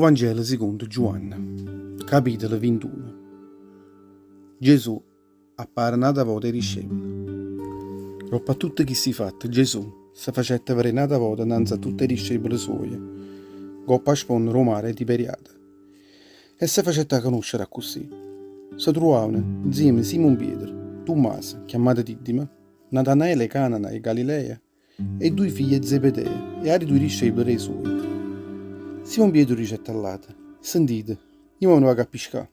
Vangelo secondo Giuanne, capitolo 21. Gesù appare n'ata vota 'e discepole. Doppo a tutte chisti fatte, Gesù se facette verè n'ata vota 'nnanze a tutte 'e discepole suoje, 'ncopp' 'a sponne d' 'o mare 'e Tiberiade. E se facette accanoscere accussì. Se truvavano 'nzieme Simon Pietro, Tummaso, chiammato Didimo, Natanaele 'e Canana 'e Galilea, e duje figlie 'e Zebedeo e ati duje discepole d' 'e suoje. Simon Pietro dicette a ll'ate, Sentite, io mo me ne vaco a piscà.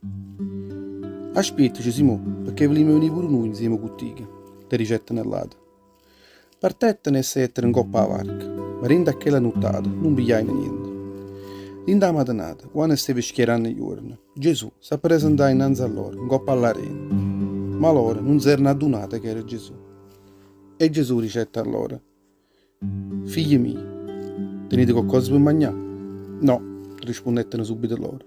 Aspiettace, Simò, pecché vulimmo venì pure nuje 'nzieme cu tico, le dicetteno ll'ate. Partetteno e se jettero 'ncopp' 'a varca, ma dint' a chella nuttata nun pigliajeno niente. Dint' 'a matenata, quanno steva schiaranno juorno, Gesù s'appresentaje 'nnanze a loro 'ncopp' a ll'arena, ma loro nun s'erano addunate ch'era Gesù. E Gesù dicette a loro, Figli miei, tenite coccosa pe magnà? No, rispunnettero subito loro.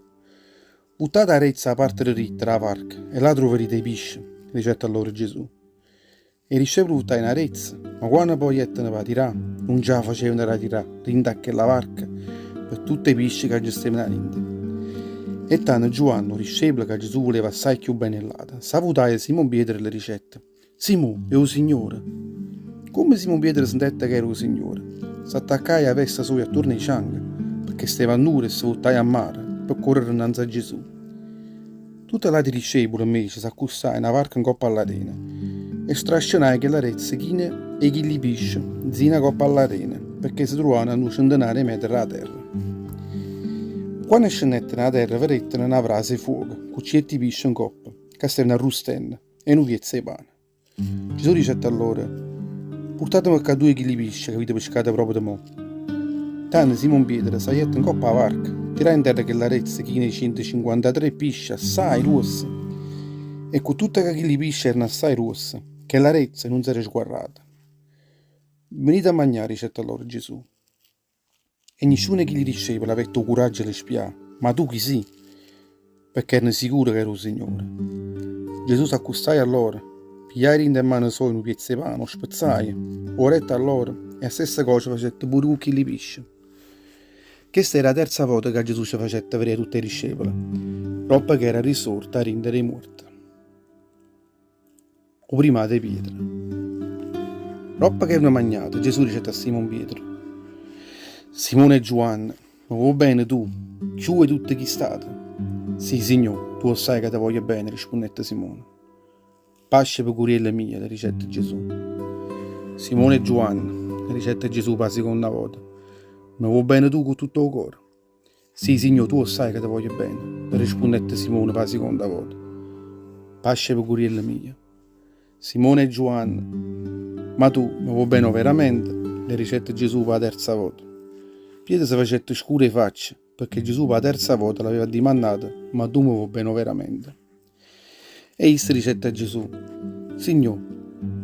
Vuttate 'a rezza 'a parte deritta d' 'a varca e là truvarrite 'e pisce, dicette a loro Gesù. E 'e discepole vuttajeno 'a rezza, ma quanno po' jetteno p' 'a tirà, nun ce 'a facevano d' 'a tirà dint' a chella varca pe tutt' 'e pisce ca nce stevano 'a dinto. E tanno Giuanne, 'o discepolo ca Gesù vuleva assaje cchiù bene 'e ll'ate, s'avutaje a Simon Pietro e le dicette, Simò, è 'o Signore! Comme Simon Pietro sentette ca era 'o Signore, s'attaccaje 'a vesta soja attuorno 'e cianche, pecché steva annuro e se vuttaje a mare pe correre 'nnanze a Gesù. Tutte ll'ati discepule, 'mmece, s'accustajeno 'a varca 'ncopp' a ll'arena e strascenaje chella rezza china 'e chilli pisce 'nzino 'acopp' a ll'arena, pecché se truvavano a nu centenaro 'e metre d' 'a terra. Quanno scennettero 'a terra vedettero na vrasa 'e fuoco cu cierti pisce 'ncoppa ca stevano arrustenno. E nu piezzo 'e pane. Gesù dicette a loro, Purtateme ccà duje 'e chilli pisce ch'avite pescato proprio mo. Tanno Simon Pietro sagliette 'ncopp' 'a varca, tiraje 'nterra chella rezza china 'e cientocinquantatré pisce assaje gruosse, e cu tutto ca chilli pisce erano assaje gruosse, chella rezza nun s'era sguarrata. Venite a magnà, dicette a loro Gesù. E nisciuno 'e chilli discepole avette 'o curaggio 'e le spià, Ma tu chi si'? Pecché erano sicure ca era 'o Signore. Gesù s'accustaje a loro, pigliaje dint' 'e mmane soje nu piezzo 'e pane, 'o spezzaje, 'o dette a loro e 'a stessa cosa facette pure cu chilli pisce. Chesta era 'a terza vota ca Gesù se facette vedé a tutt' 'e discepole, doppo ca era risorto 'a dint' d' 'e muorte. 'O primato 'e Pietro. Doppo che eveno magnato, Gesù dicette a Simon Pietro, Simone e Giuanne, me vuò bene tu, cchiù 'e tutte chist'ate? Sì, Signò, tu 'o ssaje ca te voglio bene, rispunnette Simone. Pasce 'e pecurielle mie, le dicette Gesù. Simone e Giuanne, le dicette Gesù p' 'a siconda vota, me vuò bene tu cu tutto 'o core? Sì, Signò, tu 'o ssaje ca te voglio bene, le rispunnette Simone p' 'a siconda vota. Pasce 'e pecurielle mie. Simone e Giuanne, Ma tu me vuò bene overamente? le dicette Gesù p' 'a terza vota. Pietro se facette scuro 'e faccia, pecché Gesù p' 'a terza vota l'aveva addimannato, Ma tu me vuò bene overamente? E isso dicette a Gesù, Signò,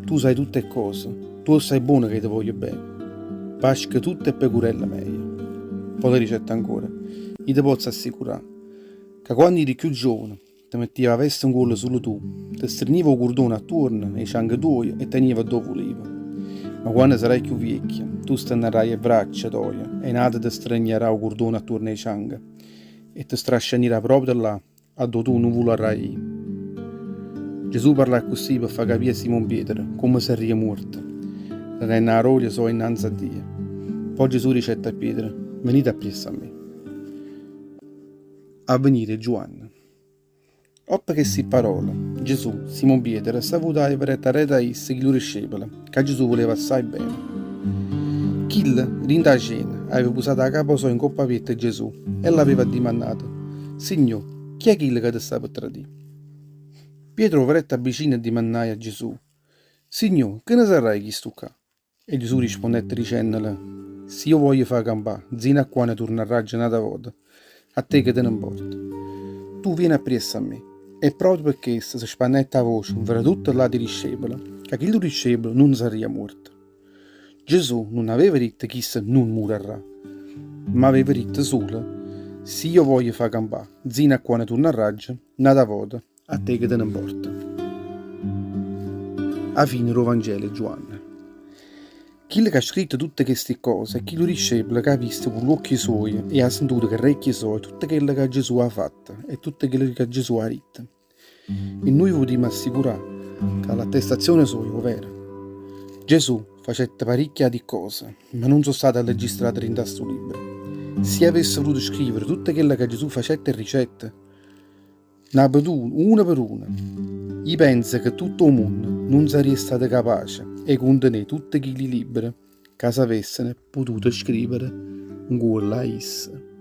tu sai tutte 'e ccose, tu 'o ssaje buono ca io te voglio bene. Pasca tutte 'e pecurelle meje. Po' le dicette ancora, Io te pozzo assicurà ca quanno ire cchiù giovane te mettive 'a vesta 'ncuollo sulo tu, te strignive 'o curdone attuorno 'e cianche tuoje e te ne ive addò vulive. Ma quanno sarai cchiù viecchio, tu stennarraje 'e vraccia toje e n'ato te stregnarrà 'o curdone attuorno 'e cianche e te strascenirà proprio là addò tu nun vularraje ì. Gesù parlaje accussì pe fa capì a Simon Pietro comme sarria muorto, tenenno 'a grolia soja 'nnanze a Dio. Poi Gesù dicette a Pietro, Venite appriesso a me. A venire Giuanne. Doppo chesti parole, Gesù, Simon Pietro, s'avutaje e vedette arreto a isso chillu discepolo, ca Gesù vuleva assaje bene. Chillo, dint' 'a cena, aveva pusato 'a capa soja 'ncopp' 'a pietto 'e Gesù e l'aveva addimannato, Signò, chi è chillo ca te sta pe tradì? Pietro 'o vedette avvicino e dimannaje a Gesù, Signò, che ne sarrà 'e chistu ccà? E Gesù risponnette dicennole, Si io 'o voglio fa campà, 'nzino a quanno turnarraggio n'ata vota, a te che te ne 'mporta? Tu viene appriesso a me. E proprio pe chesto se spannette 'a voce nfra tutte ll'ati discepole ca chillu discepolo nun sarria muorto. Gesù nun aveva ditto chisto nun murarrà, ma aveva ditto sulo, Si io 'o voglio fa campà, 'nzino a quanno turnarraggio n'ata vota, a te che te ne 'mporta. A fine d' 'o Vangelo 'e Giuanne. Chillo c'ha scritto tutte chesti ccose è chillu discepolo c'ha visto cu ll'uocchie suoje e ha sentuto cu 'e rrecchie soje tutto chello ca Gesù ha fatto e tutto chello ca Gesù ha ditto. E nuje putimmo assicurà ca l'attestazione soja è overa. Gesù facette paricchie ati ccose, ma nun so' state allegistrate dint' 'a stu libro. Si avesse vuluto scrivere tutto chello ca Gesù facette e dicette, Na pe una per una, i' penzo che tutto 'o munno nun sarria stato capace 'e cuntenè tutte chilli libbre ca s'avesseno pututo scrivere 'ncuollo a isso.